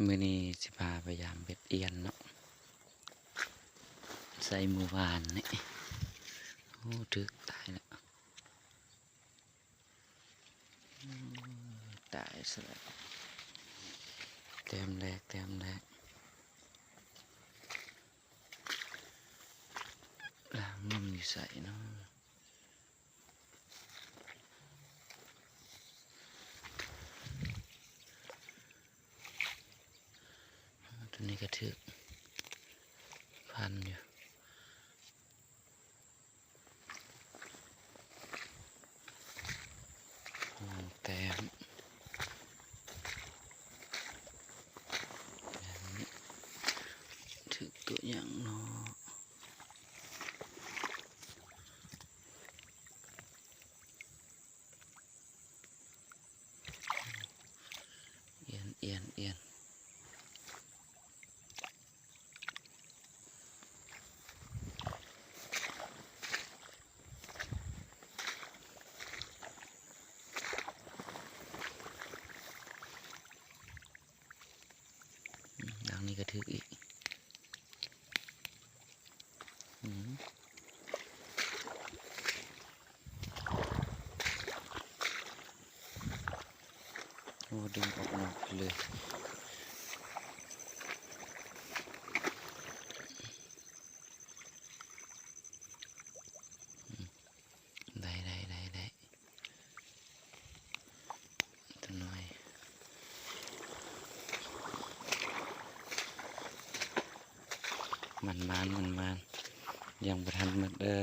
ມື້ນີ້ຊິພາໄປຢາມເບັດອຽນເນາະ ໃສ່ມື້ວານນີ້. ໂອ້ ຖືກຕາຍແລ້ວ. ໂອ້ ຕາຍຊະແລ້ວ. ແຕ້ມແລກ ແຕ້ມແລກ. ລາງມັນຢູ່ໃສເນາະ? ໂອ້ ຕົວນີ້ກໍຖືກພັນຢູ່. ສອງແຕ້ມ. ຖືກຕົວຫຍັງເນາະ? ອຽນ ອຽນ ອຽນ. ອືມ ຫຼັງນີ້ກໍຖືກອີກ. ອືມ ໂອ້ ດຶງອອກນອກເລີຍ. ອືມ ໄດ້ ໄດ້ ໄດ້ ໄດ້. ຕົວນ້ອຍ. ໝານໆ ໝານໆ ຍັງບໍ່ທັນໝົດເດີ.